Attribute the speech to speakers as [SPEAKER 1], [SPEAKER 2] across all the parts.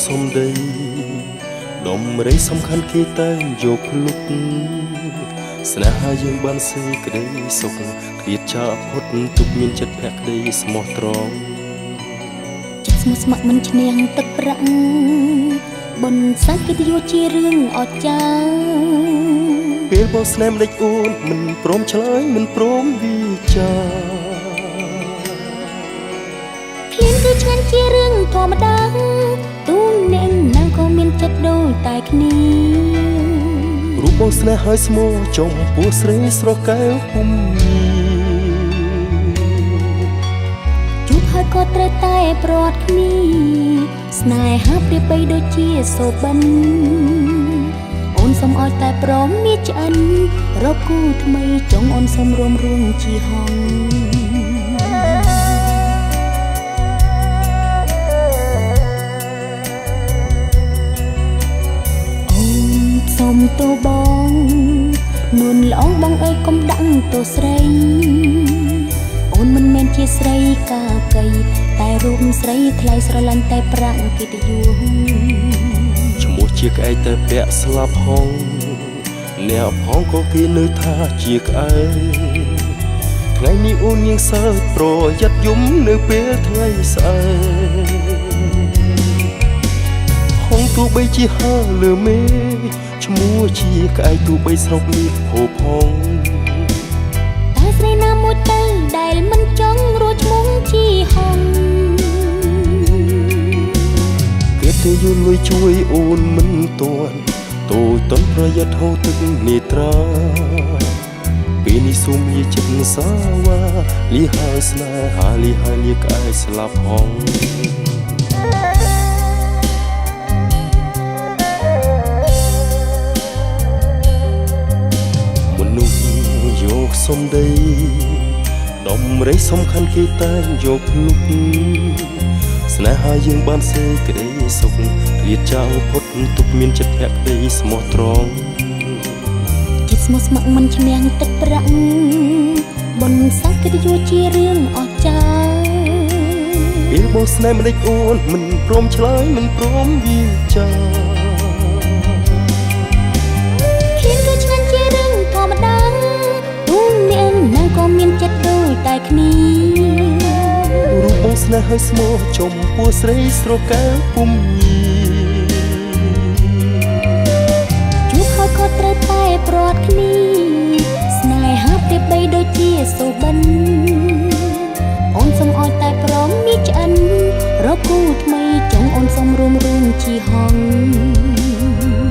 [SPEAKER 1] សំដីដំរីសំខាន់គេតែងយកភ្លុកស្នេហាយើងបានសេចក្តីសុខឃ្លាតចាកផុតទុកមានចិត្តភក្តីស្មោះត្រង់
[SPEAKER 2] ចិត្តស្មោះស្ម័គ្រមិនឈ្នះទឹកប្រាក់បុណ្យស័ក្កិត្តិយសជារឿងអស្ចារ្យ
[SPEAKER 1] ពេលបងស្នេហ៍ម្ដេចអូនមិនព្រមឆ្លើយមិនព្រមវាចា
[SPEAKER 2] ឃ្លានគឺឆ្ងាញ់ជារឿងធម្មតាទូអ្នកណាក៏មានចិត្តដូចតែគ្នា
[SPEAKER 1] រូបបងស្នេហ៍ហើយស្មោះចំពោះស្រីស្រកែវពុំ
[SPEAKER 2] ជួបហើយក៏ត្រូវតែប្រត់គ្នាស្នេហាប្រៀបបីដូចជាសូបិនអូនសុំឲ្យតែព្រមមានឆ្អិនរកគូថ្មីចង់អូនសុំរួមរួងជាហងអូនសុំទោបងនួនល្អងបងអើយកុំដាក់ទោស្រីអូនមិនមែនជាស្រីកាកីតែរូបស្រីថ្លៃស្រឡាញ់តែប្រាក់កិត្តិយស
[SPEAKER 1] ឈ្មោះជាក្អែកតែពាក់ស្លាប់ហងអ្នកផងក៏គេនៅថាជាក្អែកថ្ងៃនេះអូនញៀងសើចប្រយ័ត្នយំនៅពេលថ្ងៃស្អែកហងទោះបីជាហើលើមេឈ្មោះជាក្អែកទោះបីស្រុកនេះហូផង
[SPEAKER 2] តើស្រីណាមួយទៅដែលមិនចង់រួចឈ្មោះជាហង
[SPEAKER 1] គេទៅយល់លុយជួយអូនមិនទាន់តូចតន់ប្រយ័ត្នហូរទឹកនេត្រាពេលនេះសូមលាចិត្តសាវ៉ាលីហើយស្នេហាលីហើយលាក្អែកស្លាប់ហងមនុស្សយកសំដីដំរីសំខាន់គេតែងយកភ្លុកស្នេហាយើងបានសេចក្តីសុខឃ្លាតចាងផុតទុកមានចិត្តភក្តីស្មោះត្រង់
[SPEAKER 2] ចិត្តស្មោះស្ម័គ្រមិនឈ្នះទឹកប្រាក់បុណ្យស័ក្តិកិត្តិយសជារឿងអស្ចារ្យ
[SPEAKER 1] ពេលបងស្នេហ៍ម្ដេចអូនមិនព្រមឆ្លើយមិនព្រមវាចា
[SPEAKER 2] ឃ្លានគឺឆ្ងាញ់ជារឿងធម្មតាទូអ្នកណាក៏មានចិត្តដូចតែគ្នា
[SPEAKER 1] រូបបងស្នេហ៍ហើយស្មោះចំពោះស្រីស្រកែវពុំញី
[SPEAKER 2] ជួបហើយក៏ត្រូវតែប្រត់គ្នាស្នេហាប្រៀបបីដូចជាសូបិនអូនសុំឲ្យតែព្រមមានឆ្អិនរកគូថ្មីចង់អូនសុំរួមរួងជាហង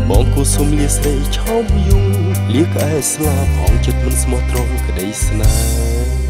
[SPEAKER 1] បងគូសុំលាស្រីឆោមយងលាក្អែស្លាប់ហងចិត្តមិនស្មោះត្រង់ក្តីស្នេហ៍